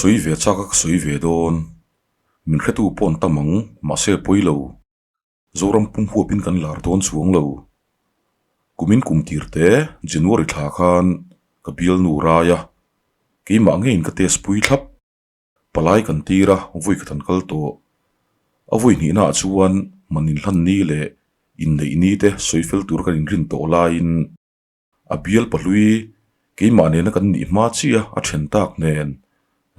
sawi ve chak a ka sawi ve dawn. Min hretu pawh an tam ang, mahse pawi lo. Zoram pum huapin kan lar dawn chuang lo. Kumin kum tir te January thla khan ka bialnu rai a, keimah ngeiin ka test pui thlap. Palai kan tir a, vawi khat an kal tawh. A vawi hnihna ah chuan man inhlan ni leh inneih ni te sawi fel tur kan inrin tawh laiin a bial pahlui keimah nena kan nih hma chiah a then tak nen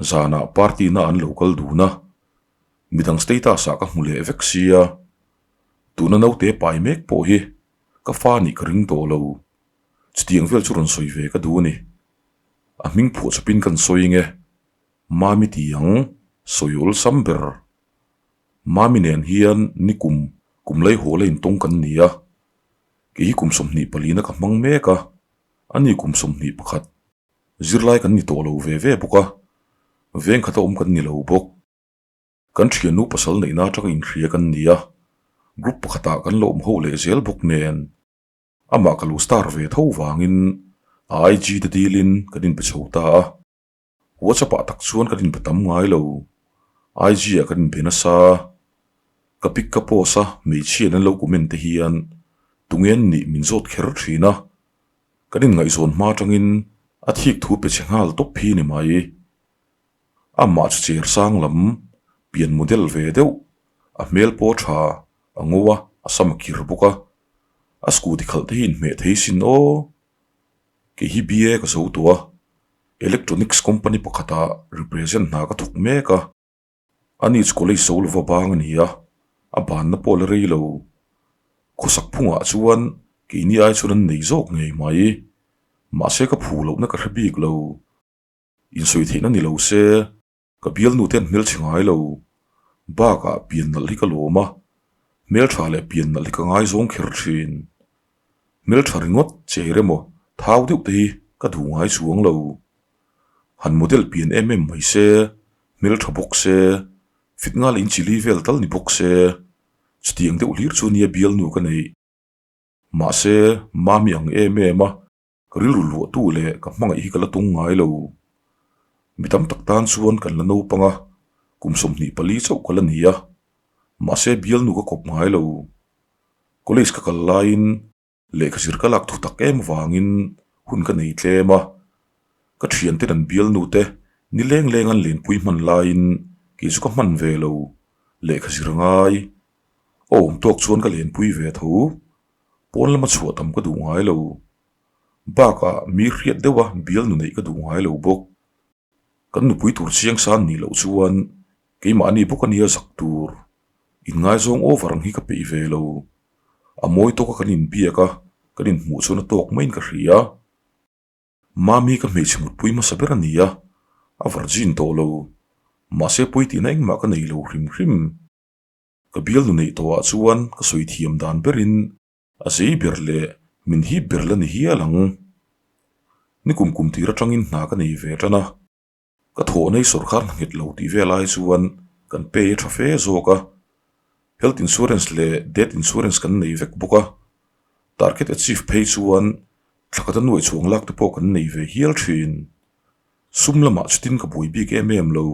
zanah party na an lo kal dun a, midang status ah ka hmu leh vek sia, tuna naute pai mek pawh hi ka fa nih ka ring tawh lo, chutiang vel chu rawn sawi ve ka duh a ni. A hming phuah chawpin kan sawi nge Mami ti ang sawi awlsam ber. Mami nen hian nikum kum lei haw la intawng kan ni a, kei hi kum 24 na ka hmang mek a, ani kum 21. Zirlai kan ni tawh lo ve ve bawk a, veng khata awm kan ni lo bawk. Kan thiannu pasal neihna atanga inhria kan ni a, group pakhatah kan la awm ho leh zel bawk nen. Amah ka lo star ve tho vangin a IG te dilin kan inpe chho ta a. WhatsApp ah tak chuan kan inbe tam ngai lo. IG ah kan inbe nasa. Ka pic ka post a, hmeichhia in an lo comment te hian tunge an nih min zawt kher thin a. Kan inngaihzawn hma atangin a thik thu pe chhe nghal tawp hi ni mai. Amah chu cher sang lam pian model ve deuh, a hmel pawh tha, a ngo a, a sam a kir bawk a. A scooty khalh te hi inhmeh thei sin aw. Kei hi BA ka zo tawh a, Electronics company pakhatah represent hna ka thawk mek a. Ani chu college zo lova bang a ni a, a banna pawh la rei lo. Khawsak phungah chuan keini ai chuan an nei zawk ngei mai. Mahse ka phu lohna ka hre bik lo. Insawi theihna ni lo se, ka bialnu te an hmelchhe ngai lo. Bakah pian nalh hi ka lawm a, hmeltha leh pian nalh hi ka ngaizawng kher thin. Hmeltha ringawt cher emaw thau deuh te hi ka duh ngai chuang lo. Han model pian em em mai se, hmeltha bawk se, fit nghal in chili vel tal ni bawk se, chutiang deuh hlir chu nia bialnu ka neih. Mahse, mami ang em em a, Ka rilru luahtu leh ka hmangaih hi ka la tung ngai lo. Mi tam tak tan chuan kan la naupang a, kum 24 chauh ka la ni a, mahse bialnu ka kawp ngai lo. College ka kal laiin lehkha zir ka lak thu tak em avangin hun ka nei tlem a, ka thianten an bialnu te ni leng leng an lenpui hman laiin kei chu ka hman ve lo, lehkha zir a ngai. A awm tawk chuan ka lenpui ve tho. Pawn lama chhuah tam ka duh ngai lo. Bakah mi hriat deuha bialnu neih ka duh ngai lo bawk. Kan nupui tur chiang san nih loh chuan keimahni bawk a nia zak tur. Inngaizawng over ang hi ka peih ve lo. A mawi tawka kan inbiak a, kan inhmuh chuan a tawk maiin ka hria. Mami ka hmeichhe mutpui hmasa ber a ni a, a virgin tawh lo. Mahse pawi tihna engmah ka nei lo hrim hrim. Ka bialnu neih tawhah chuan ka sawi thiam dan berin a zei ber leh min hip ber la ni hial ang. Nikum kum tir atangin hna ka nei ve tan a, ka thawhna hi sawrkar hna nghet lo tih vel ai chuan kan pay a tha fe zawk a, health insurance leh death insurance kan nei vek bawk a, target achieve phei chuan thla khat a nuaih chhuang lak te pawh kan nei ve hial thin. Sum lamah chutin ka buai bik em em lo.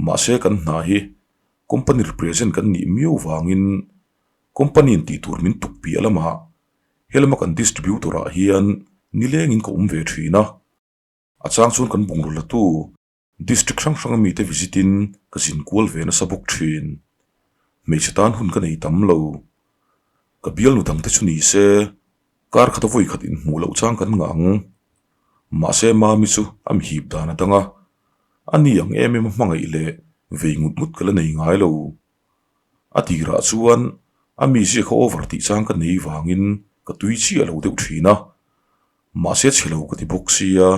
Mahse kan hna hi Company represent kan nih miau vangin company in tih tur min tuk piah lamah helama kan distributor ah hian nilengin ka awm ve thin a, a chang chuan kan bungraw latu district hrang hrang mite visit in ka zin kual ve nasa bawk thin. Hmeichhe tan hun ka nei tam lo. Ka bialnu dang te chu ni se kar khat a vawi khat inhmuh loh chang kan ngah ang. Mahse Mami chu a mi hip dan a dang a, a ni ang em em a hmangaih leh vei ngut ngut ka la nei ngai lo. A tirah chuan a mizia kha over tih chang ka nei vangin ka tui chiah lo deuh thin a, mahse chhe lo ka ti bawk sia,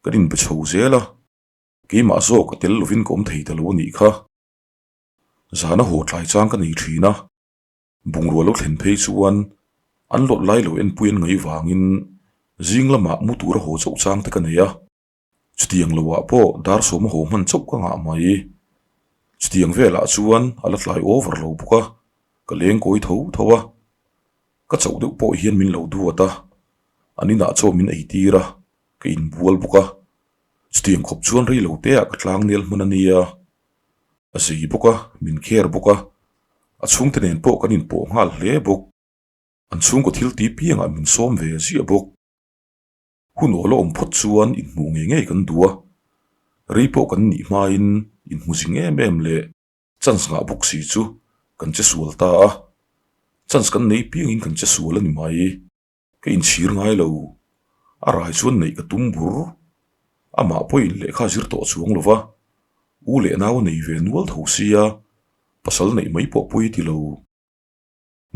kan inbe chho zel a, keimah zawk a tel lovin ka awm thei ta lo a nih kha. Zana haw tlai chang ka nei thin a. Bungrua lo thlen phei chuan an lawt lai lo enpui an ngaih vangin zing lamah mu tura haw chauh chang te ka nei a, chutiang loah pawh dar sawma haw hman chauh ka ngah mai. Chutiang velah chuan a la tlai over lo bawk a, ka leng kawi tho tho a, ka chauh deuh pawh hian min lo duat a, an inah chaw min ei tir a, ka inbual bawk a. Chutiang khawp chuan rei lo te ah ka tlang nel hman a nia. A zei bawk a, min care bawk a, a chhungte nen pawh kan inpawh nghal hle bawk. An chhungkaw thil ti piangah min sawm ve ziah bawk. Hun awl a awm phawt chuan inhmuh ngei ngei kan duh a, rei pawh kan nih hmain inhmu zing em em leh chance ngah bawk si chu kan che sual ta a, chance kan nei piangin kan che sual a ni mai. Ka inchhir ngai lo, a rai chuan neih ka tum bur. Amah pawhin lehkha zir tawh chuang lo va, u leh nau a nei ve nual tho sia, pasal neih mai pawh pawi ti lo.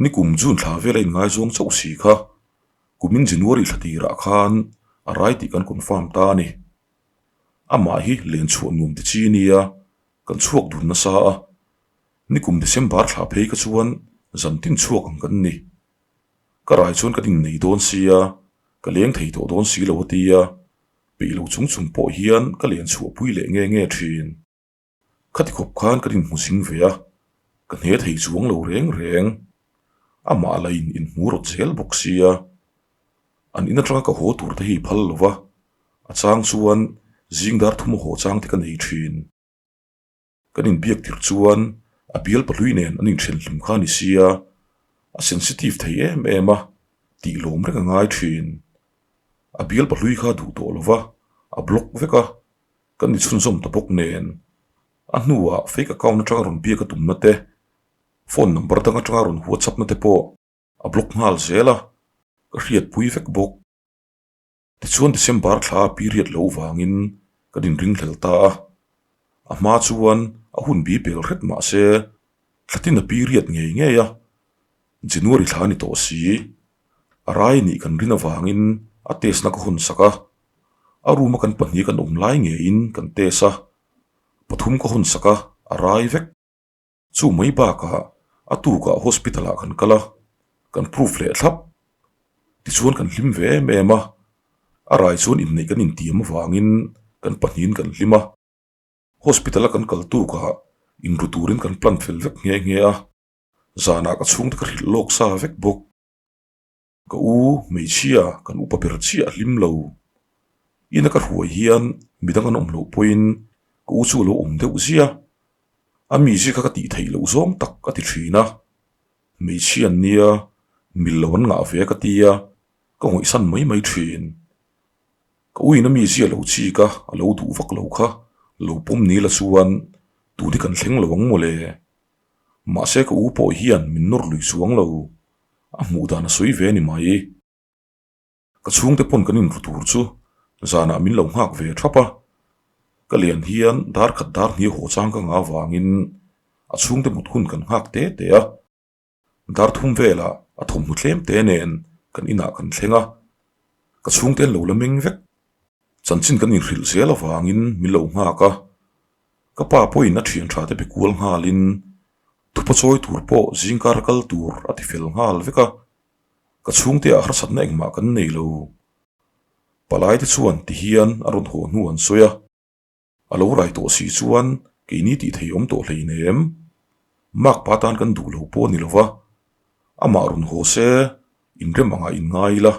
Nikum June thla vela inngaizawng chauh si kha kumin January thla tirah khan a rai tih kan confirm ta a ni. Amah hi len chhuah nuam ti chi nia kan chhuak dun nasa a, nikum December thla phei kha chuan zan tin chhuak ang kan ni. Ka rai chuan kan innei dawn sia, ka leng thei tawh dawn si lo a tia, peih lo chung chung pawh hian ka len chhuahpui leh nge nge thin. Khati khawp khan kan inhmu zing ve a, ka hne thei chuang lo reng reng. Amah la in inhmu rawt zel bawk sia, an in atanga ka haw tur te hi phal lo va, a chang chuan zing dar thum a haw chang te ka nei thin. Kan inbiak tirh chuan a bial pahlui nen an inthen hlim kha a ni sia, a sensitive thei em em a, tih lawm reng a ngai thin. A bial pahlui kha duh tawh lo va, a block vek a, Kan ni chhunzawm ta bawk nen, a hnuah fake account atanga rawn biak a tumna te, phone number dang atanga rawn whatsapp na te pawh a block nghal zel a, ka hriatpui vek bawk. Tichuan December thla a period loh vangin kan inringhlel ta a, a hma chuan a hun bi pel hret mah se thlatin a period ngei ngei a, January thla a ni tawh si, a rai nih kan rin avangin a test na ka hawn sak a, A room a kan pahnih kan awm lai ngeiin kan test a, pathum ka hawn sak a, a rai vek. Chu mai bakah a tukah hospital ah kan kal a, kan proof leh thlap. Tichuan kan hlim ve em em a, a rai chuan inneih kan intiam avangin kan pahnihin kan hlim a. Hospital a kan kal tukah inru turin kan plan fel vek nghe nghe a, zanah ka chhungte ka hrilh lawk sa vek bawk. Ka u hmeichhia kan upa ber chiah a hlim lo. Ina ka hruai hian midang an awm loh pawhin ka u chu a lo awm deuh zia. A mizia kha ka tih theih loh zawng tak a ti thin a. Hmeichhia an nia mil lo an ngah ve a ka ti a, ka ngawihsan mai mai thin. Ka u in a mizia lo chik a, a lo duh vak lo kha lo pawm ni la chuan tun hi kan thleng lo ang mawle. Mahse ka u pawh hian min nawr lui chuang lo. A hmuh dan a sawi ve a ni mai. Ka chhungte pawn kan inru tur chu zanah min lo nghak ve thap a. Ka lian hian dar khat dar hnih haw chang ka ngah avangin a chhungte mut hun kan nghak te te a. Dar thum velah a thawmhnaw tlem te nen kan inah kan thleng a. Ka chhungte an lo la meng vek. Chanchin kan inhrilh zel avangin min lo nghak a. Ka pa pawhin a thian tha te be kual nghalin thupa chawi tur pawh zingkar kal tur a ti fel nghal vek a, ka chhungte ah harsatna engmah kan nei lo. Palai te chuan ti hian a rawn haw hnu an sawi a, a lo rai tawh si chuan keini tih thei awm tawh hleinem. Makpa tan kan duh lo pawh a ni lova, amah rawn haw se inrem angah inngai ila.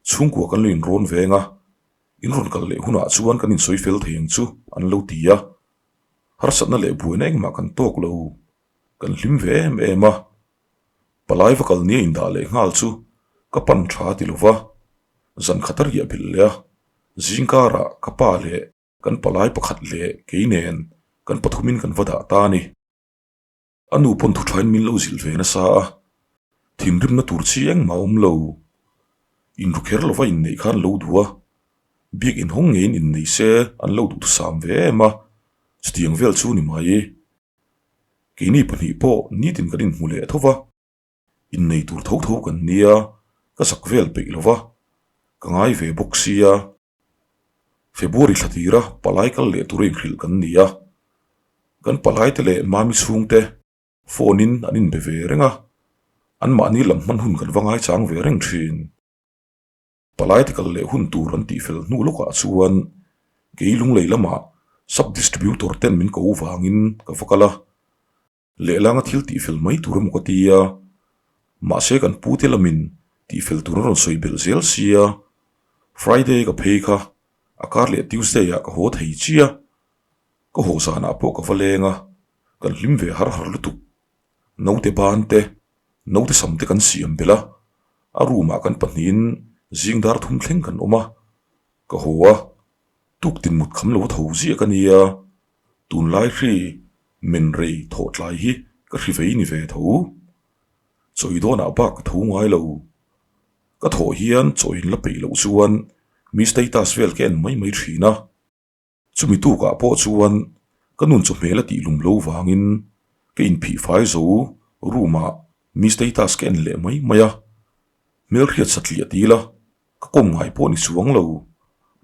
Chhungkua kan lo inrawn veng a, in rawn kal leh hunah chuan kan insawi fel thei ang chu an lo ti a. Harsatna leh buaina engmah kan tawk lo, kan hlim ve em em a. Palai va kal nia indah leh nghal chu ka pan tha ti lo va, zan khat a riah belh leh a, zingkarah ka pa leh kan palai pakhat leh kei nen kan pathumin kan va dah ta a ni. A nu pawn thuṭhain min lo zilh ve nasa a, thinrimna tur chi engmah a awm lo. Inru kher lova inneih khan lo duh a, biak inhawng ngeiin innei se an lo duhthusam ve em a, chutiang vel chu ni mai. Keini pahnih pawh nitin kan inhmu leh tho va, innei tur tho tho kan nia, ka zak vel peih lova, ka ngai ve bawk sia. February thla tira palai kal leh tura inhrilh kan ni a, kan palaite leh mami chhungte phone in an inbe ve reng a, anmahni lam hman hun kan va ngaichang ve reng thin. Palaite kal leh hun tur an tihfel hnu lawkah chuan kei Lunglei lamah sub-distributor ten min ko vangin ka va kal a, Lehlanga thil tihfel mai tur emaw ka ti a, mahse kan pute lamin tihfel tur an rawn sawi belh zel sia, Friday ka phei kha. A kar leh Tuesday ah ka haw thei chiah. Ka haw zanah pawh ka va leng a, kan hlim ve har har lutuk. Naute ban te, naute sam te kan siam belh a, a room ah kan pahnihin zing dar thum thleng kan awm a, ka haw a, tuktin mut kham lo tho ziah ka nia, tunlai hri men rei thawh tlai hi ka hri vei ni ve tho. Chawi dawnah bak ka tho ngai lo. Ka thawh hian chaw in la peih loh chuan mi status vel ka en mai mai thin a. Chumi tukah pawh chuan ka nun chawhmel a tih lum lo vangin ka inphih fai zo room ah mi status ka en leh mai mai a, hmelhriat satliah ti ila ka kawm ngai pawh ni chuang lo,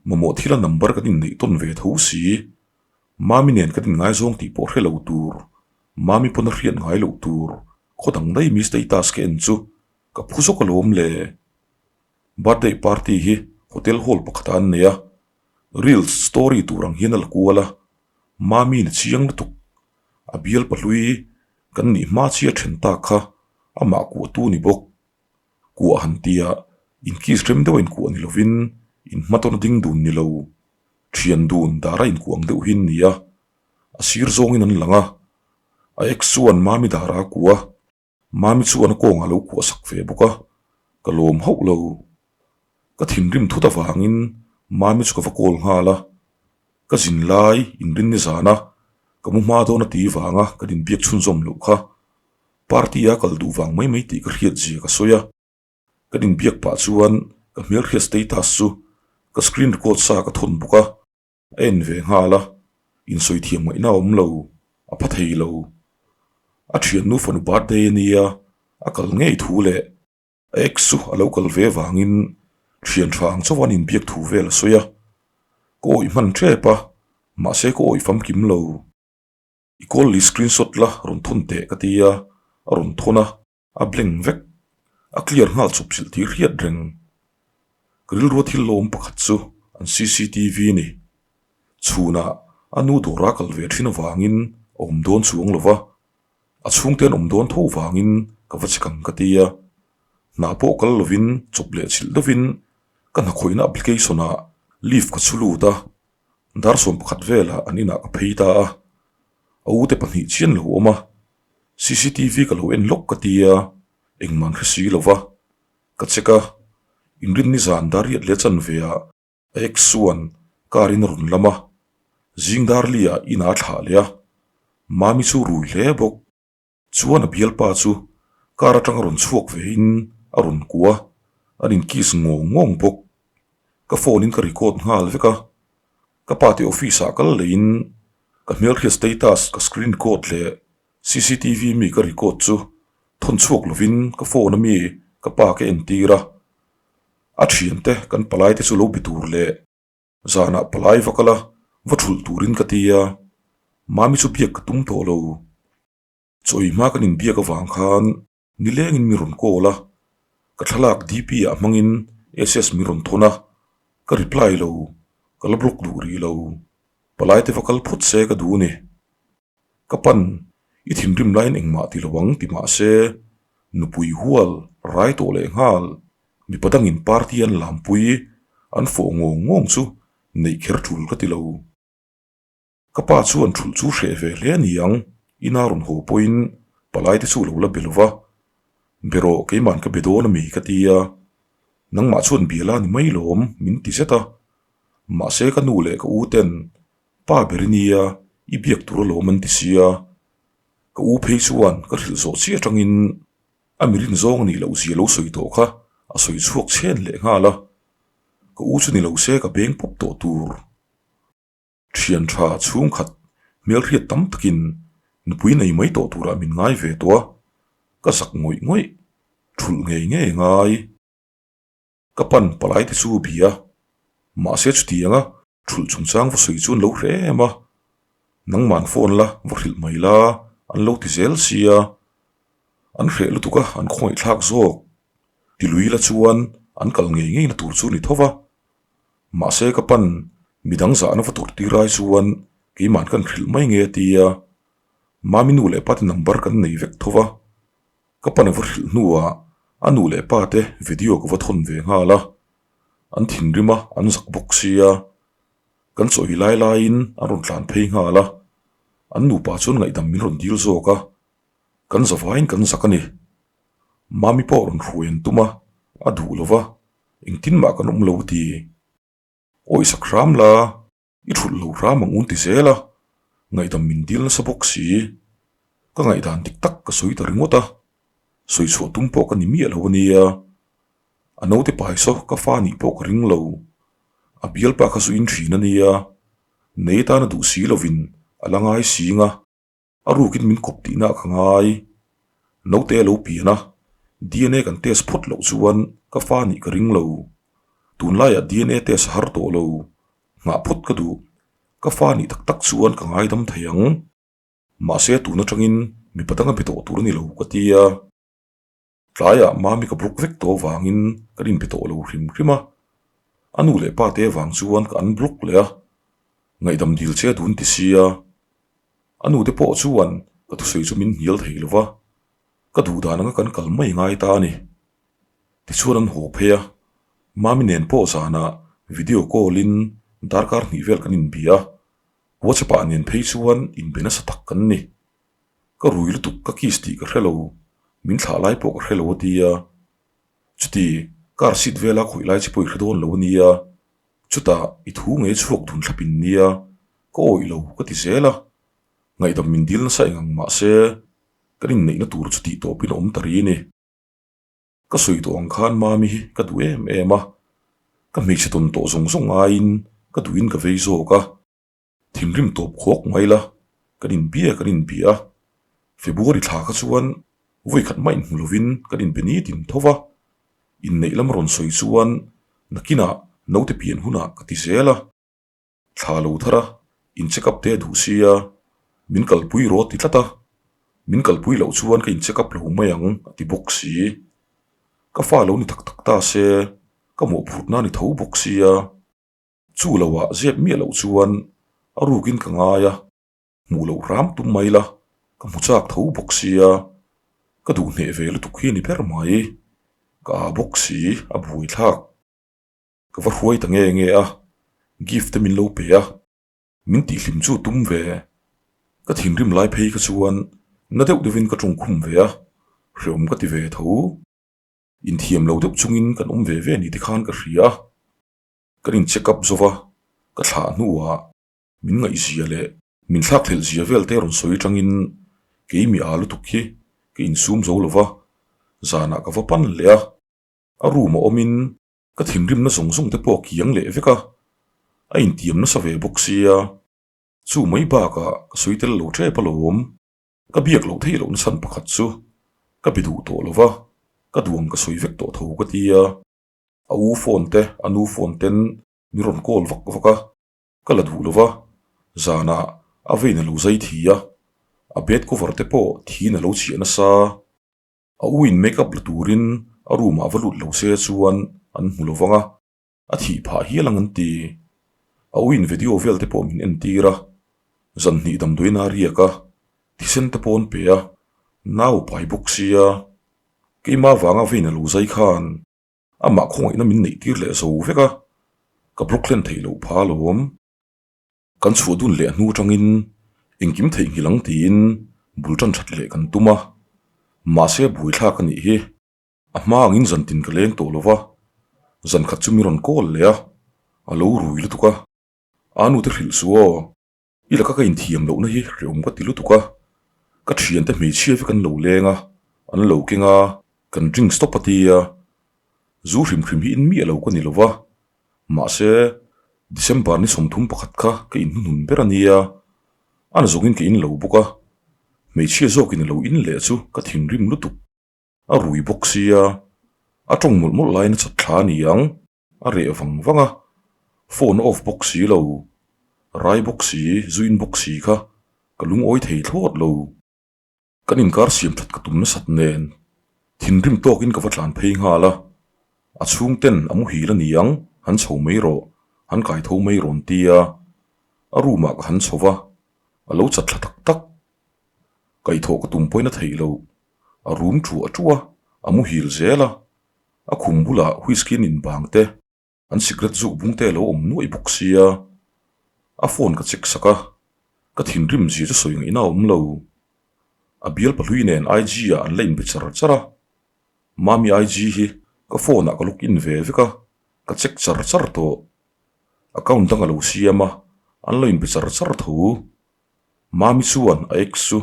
mamawh thila number kan inneih tawn ve tho si, Mami nen kan inngaizawng tih pawh hre lo tur, Mami pawn a hriat ngai loh tur, khaw dang daih mi status ka en chu ka phu zawk alawm le. Birthday party hi hotel hall pakhatah an nei a, Reels story tur ang hian a la kual a, Mami ni chiang lutuk. A bial pahlui kan nih hma chiah then tak kha amah kuahtu ni bawk. Kuah han tia inkiss rem deuh a inkuah ni lovin inhmatawn a ding dun ni lo. Thian dun dara inkuah ang deuh hi an ni a, a sir zawngin an lang a, a ex chuan Mami dara a kuah a. Mami chuan a kawngah lo kuah sak ve bawk a, ka lawm hauh lo. Ka thinrim thut avangin Mami chu ka va call nghal a, ka zin lai inrin ni zana ka mu hma dawn a ti vanga ka inbiak chhunzawm loh kha party a kal duh vang mai mai tih ka hriat zia ka sawi a. Ka inbiak pah chuan ka hmelhriat status chu ka screen record sa ka thawn bawk a. A en ve nghal a, insawi thiam ngaihna a awm lo, a pha thei lo. A thiannu fanu birthday a nia, a kal ngei thu leh a ex chu a lo kal ve vangin thian tha ang chauh an inbiak thu vel a sawi a. Ka awih hman tep a, mahse ka awih famkim lo. I call list screenshot la rawn thawn teh ka ti a, a rawn thawn a. A blank vek. A clear nghal chawp chilh tih hriat reng. Ka rilrua thil lawm pakhat chu an cctv ni. Chhunah a nu dawra kal ve thin avangin a awm dawn chuang lo va, a chhungte an awm dawn tho vangin ka va chek ang ka ti a. Hna pawh kal lovin chawp leh chilh deuhin ka hnakhawihna application ah leave ka chhu lut a, dar 11 velah an inah ka phei ta a. A ute pahnih chian lo awm a, Cctv ka lo en lawk ka ti a, engmah hre si lo va, ka check a, inrinni zan dar riat leh chanve ah a ex chuan car in a rawn lam a, zing dar li ah in a thlah leh a, Mami chu rui hle bawk, chuan a bialpa chu car atang a rawn chhuak ve in a rawn kuah a, an in kiss ngawng ngawng bawk, ka phone in ka record nghal vek a, ka pa te office ah kal leh in Ka hmelhriat status ka screen record leh cctv mi ka record chu thawn chhuak lovin ka phone ami ka pa ka entir a. A thiante kan palai te chu lo be tur leh zanah palai va kal a va thulh turin ka ti a, Mami chu biak ka tum tawh lo. Chawi hma kan inbiak avang khan Nilengin mi rawn call a, ka thlalak DP ah hmangin SS mi rawn thawn a, ka reply lo, ka la block duh rih lo, palai te va kal phawt se ka duh a ni. Ka pan, i thinrim laiin engmah ti lo ang ti mah se, nupui hual, rai tawh leh nghal, mipa dangin party an lampui, an fawh ngawng ngawng chu neih kher tul ka ti lo. Ka pa chuan thulh chu hreh ve hle a ni ang, ina rawn haw pawhin palai te chu lo la be lo va, Be rawh, keima'n ka be dawn a mi ka ti a, nangmah chuan bia la ni mai lawm min ti zet a, mahse ka nu leh ka u ten pa ber i nia i biak tur alawm an ti sia, ka u phei chuan ka hrilh zawh chiah atangin a mi rin zawng a nih loh zia lo sawi tawh kha a sawi chhuak chhen leh nghal a, ka u chu ni lo se ka beng pawp tawh tur. Thian tha chhungkhat hmelhriat tam takin nupui nei mai tawh turah min ngai ve tawh a, ka zak ngawih ngawih, thulh ngei ngei ngai. Ka pan palai te chu bia, mahse chutianga thulh chungchang va sawi chu an lo hre em a, nangman phone la va hrilh mai la an lo ti zel sia, an hreh lutuk a an khawngaihthlak zawk, ti lui la chuan an kal ngei ngei na tur chu ni tho va. Mahse ka pan midang zahna va tur tir ai chuan keimah kan hrilh mai nge a ti a, Mami nu leh pa te number kan nei vek tho va, ka pan a va hrilh hnuah a nu leh pa te video ka va thawn ve nghal a, an thinrim a an zak bawk sia. Kan chawi lai laiin an rawn tlan phei nghal a, an nupa chuan ngaihdam min rawn dil zawk a, kan zavaiin kan zak a ni. Mami pawh rawn hruai an tum a, a duh lo va, engtin mah kan awm lo ti. Awi sak hram la, i thulh lo hram ang un ti zel a, ngaihdam min dil nasa bawk si. Ka ngaihdan dik tak ka sawi ta ringawt a, sawi chhuah tum pawh ka ni miah lo a nia. A naute pai saw ka fa nih pawh ka ring lo. A bialpa kha chu in thin a nia, nei tana duh si lovin a la ngai sing a, a rukin min kawp tihna ka ngai. Naute a lo pian a, DNA kan test phawt loh chuan ka fa nih ka ring lo. Tunlaiah DNA test a har tawh lo, nghah phawt ka duh. Ka fa nih tak tak chuan ka ngaidam thei ang. Mahse tun atangin mipa dang a be tawh tur a ni lo ka ti a. Tlaiah Mami ka block vek tawh avangin kan inbe tawh lo hrim hrim a, a nu leh pa te avang chuan ka unblock leh a, ngaihdam dil che a dun ti sia. A nu te pawh chuan ka thusawi chu min hnial thei lo va, ka duh dan anga kan kal mai ngai ta a ni. Tichuan an haw phei a, Mami nen pawh zanah video call in darkar hnih vel kan inbia a, WhatsApp ah nen phei chuan inbe nasa tak kan ni. Ka rui lutuk ka kiss tih ka hre lo, min thlah lai pawh ka hre lo a ti a. Chuti, car seat vela khawih lai chi pawh i hre dawn lo a nia, chutah i thu ngei chhuak dun thlap in nia, ka awih lo ka ti zel a. Ngaihdam min dil nasa eng ang mah se, kan inneihna tur chu tih tawpin a awm ta ri a ni. Ka sawi tawh ang khan Mami hi ka duh em em a, ka hmeichhe tawn tawh zawng zawng aiin ka duhin ka vei zawk a. Thinrim tawp khawk mai la, kan inbia kan inbia a, February thla kha chuan vawi khat mah inhmu lovin kan inbe nitin tho va, inneih lam rawn sawi chuan nakinah naute pian hunah ka ti zel a, thla lo thar a, in check up te a duh sia, min kalpui rawh a ti tlat a, min kalpui loh chuan ka in check up lo mai ang a ti bawk si, ka fa lo ni tak tak ta se ka mawhphurhna a ni tho bawk sia. Chu loah zep miah loh chuan a rukin ka ngai a, hmuh loh hram tum mai la, ka hmu chak tho bawk sia, ka duh hneh ve lutuk hi a ni ber mai, ka aa bawk si a buai thlak. Ka va hruai ta nge nge a, gift te min lo pe a, min tihhlim chu tum ve. Ka thinrim lai phei kha chuan na deuh deuhin ka tawngkhum ve a, hreawm ka ti ve tho. Inthiam lo deuh chungin kan awm ve ve ni te khan ka hria a. Kan in check up zo va, ka thlah hnuah min ngaihzia leh min thlak thelh zia vel te rawn sawi atangin kei mi aa lutuk hi ka insum zo lo va, zanah ka va pan leh a, a room a awmin ka thinrimna zawng zawng te pawh a kiang leh vek a, a intiam nasa ve bawk sia, chu mai bakah ka sawi tel lo tep alawm, ka biak loh theih lohna chhan pakhat chu ka be duh tawh lo va, ka duang ka sawi vek tawh tho ka ti a. A u phone te, a nu phone ten min rawn call vak vak a, ka la duh lo va, zanah a vein a lo zai thi a, a bed cover te pawh thiin a lo chhiah nasa. A u in make up la turin a room ah va lut lo se chuan an hmu lo vang a, a thih phah hial ang an ti. A u in video vel te pawh min entir a, zan hnih damdawiin a riak a, thisen te pawh an pe a, nau pai bawk sia, keimah vanga vein a lo zai khan Amah khawngaihna min neih tir leh zo vek a, ka block hlen theih loh pha alawm. Kan chhuah dun leh hnu atangin engkim theihnghilh ang tiin bul tan that leh kan tum a, mahse buaithlak a nih hi. A hma angin zantin ka leng tawh lo va, zan khat chu mi rawn call leh a, a lo rui lutuk a, a nute hrilh suh aw. I laka ka inthiam lohna hi hrehawm ka ti lutuk a, ka thiante hmeichhia vek an lo leng a, an lo keng a, kan drink stop a ti a, zu hrim hrim hi in miah lo ka ni lo va, mahse December ni 31 kha ka inhnuhnun ber a nia, a na zawngin ka in lo bawk a, hmeichhia zawkin a lo in leh chu ka thinrim lutuk, a rui bawk sia, a tawng mawlh mawlh laiin a chat thla a ni ang. A reh vang vang a, phone a off bawk si lo, rai bawk si, zuin bawk si kha ka lungawi thei thlawt lo. Kan inkar siam that ka tum nasat nen thinrim tawkin ka va tlan phei nghal a, a chhungten a muhil a ni ang, han chho mai rawh, han kai tho mai rawn ti a, a room ah ka han chho va, a lo chat thla tak tak. Kaihthawh ka tum pawhin a theih loh, a rum thuah thuah a, a muhil zel a. A khum bulah whisky an inbang te, an cigarette zuk bung te a lo awm nuaih bawk sia. A phone ka check sak a, ka thinrim zia chu sawi ngaihna a awm lo. A bial pahlui nen IG ah an la inbe char char a, Mami IG hi ka phone ah ka log in ve vek a, ka check char char tawh. Account dang a lo siam a, an lo inbe char char tho. Mami chuan a ex chu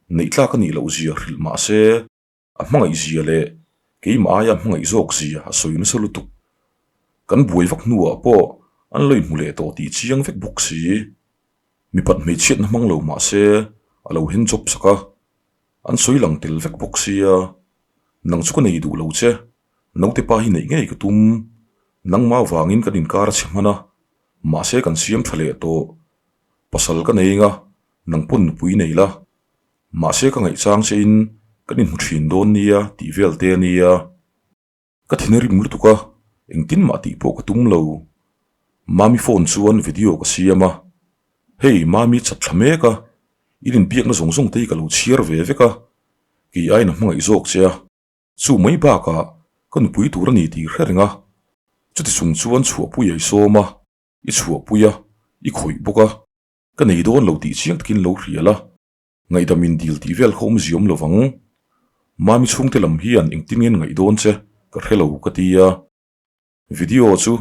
neih tlak a nih loh zia hrilh mah se, A hmangaih zia leh keimah aia hmangaih zawk zia a sawi nasa lutuk. Kan buai vak hnuah pawh an lo inhmu leh tawh tih chiang vek bawk si. Mipat hmeichhiatna hmang lo mah se a lo hen chawp sak a, an sawi lang tel vek bawk sia. Nang chu ka nei duh lo che, naute pa hi neih ngei ka tum. Nangmah vangin kan inkar a chhe hman a, mahse kan siam tha leh tawh. Pasal ka nei anga nang pawn nupui nei la. Mahse ka ngaihchang che in kan inhmu thin dawn nia tih vel te a nia. Ka thin a rim lutuk a, engtin mah tih pawh ka tum lo. Mami phone chuan video ka siam a, Hei Mami chat thla mek a, in inbiakna zawng zawng te hi ka lo chhiar ve vek a, kei aiin a hmangaih zawk che a, chu mai bakah ka nupui tur a ni tih hre reng a, chuti chung chuan chhuahpui a i sawm a, i chhuahpui a, i khawih bawk a, ka nei dawn lo tih chiang takin lo hrial a. Ngaihdam in dil tih vel kha awmzia awm lovang. Mami chhungte lam hian engtin nge ngaih dawn che ka hre lo ka ti a. Video chu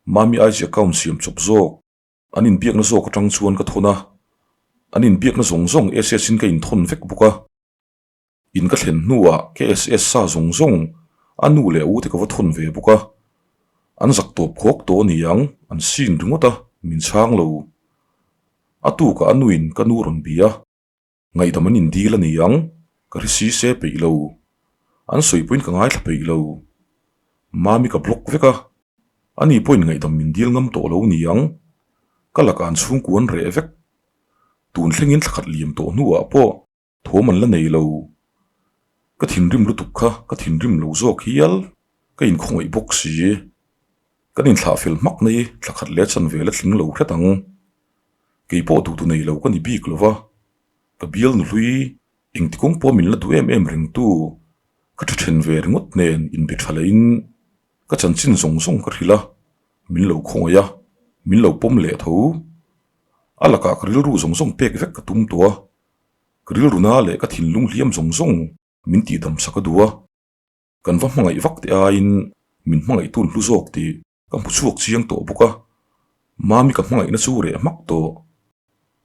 Mami IG account siam chawp zawk an inbiakna zawk atang chuan ka thawn a. An inbiakna zawng zawng SS in ka inthawn vek bawk a. In ka thlen hnuah KSS sa zawng zawng a nu leh a u te ka va thawn ve bawk a. An zak tawp khawk tawh a ni ang, an sin ringawt a, min chhang lo. A tukah a nuin ka nu rawn bia. Ngaihdam an indil a ni ang, ka hre si se peih lo. An sawipuiin ka ngaithla peih lo. Mami ka block vek a, ani pawhin ngaihdam min dil ngam tawh lo ni ang. Ka lakah an chhungkua an reh vek. Tun thlengin thla khat liam tawh hnuah pawh Thawm an la nei lo. Ka thinrim lutuk kha ka thinrim lo zawk hial. Ka inkhawngaih bawk si. Kan inthlah fel hmak nei thla khat leh chan vel a tling lo hret ang. Kei pawh duhtu nei lo ka ni bik lo va. Ka bial nuhlui engti kawng pawh min la duh em em rengtu ka tha then ve ringawt nen inbe tha lehin ka chanchin zawng zawng ka hrilh a, min lo khawngaih a, min lo pawm leh tho. A lakah ka rilru zawng zawng pek vek ka tum tawh a. Ka rilruna leh ka thinlung hliam zawng zawng min tihdam sak a duh a, kan va hmangaih vak teh aiin min hmangaih tun hlu zawk tih ka hmu chhuak chiang tawh bawk a, Mami ka hmangaihna chu reh hmak tawh.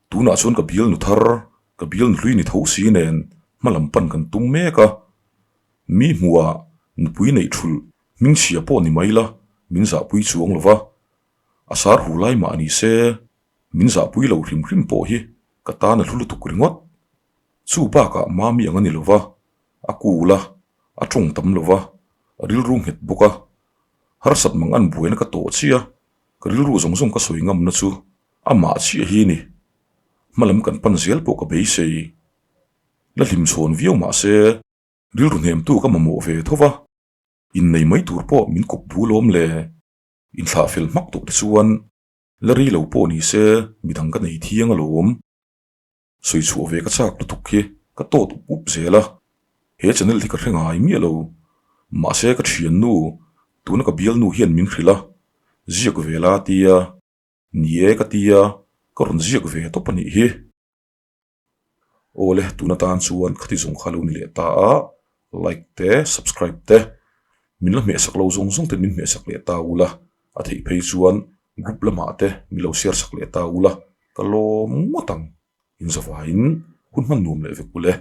Tunah chuan ka bialnu thar, ka bialnu hlui ni tho si nen hma lam pan kan tum mek a, mi hmuhah nupui neih thulh hmingchhia pawh ni mai la min zahpui chuang lo va, a sar hu lai mah ni se Min zahpui lo hrim hrim pawh hi ka tan a hlu lutuk ringawt. Chu bakah Mami ang a ni lo va, a kul a, a tawng tam lo va, a rilru nghet bawk a. Harsat mang an buaina ka tawh chiah a, ka rilru zawng zawng ka sawi ngamna chu amah chiah hi a ni. Hmalam kan pan zel pawh ka beisei. La hlimchhawn viau mah se, rilru hnemtu ka mamawh ve tho va, innei mai tur pawh min kawp bul awm le. Inthlah fel hmak tawh te chuan La rei lo pawh ni se midang ka nei thiang alawm. Sawi chhuah ve ka chak lutuk hi ka tawt up up zel a, he channel hi ka hre ngai miah lo. Mahse ka thiannu, tuna ka bialnu hian min hrilh a, ziak ve la tia, ni e ka tia, ka rawn ziak ve tawp a nih hi. Awle tun atan chuan khati zawng kha lo ni leh ta a, like te subscribe te min la hmehsak lo zawng zawng te min hmehsak leh ta ula, a theih phei chuan group lamah te min lo share sak leh ta ula ka lawm ngawt ang, inzavaiin hun hman nuam leh vek ule.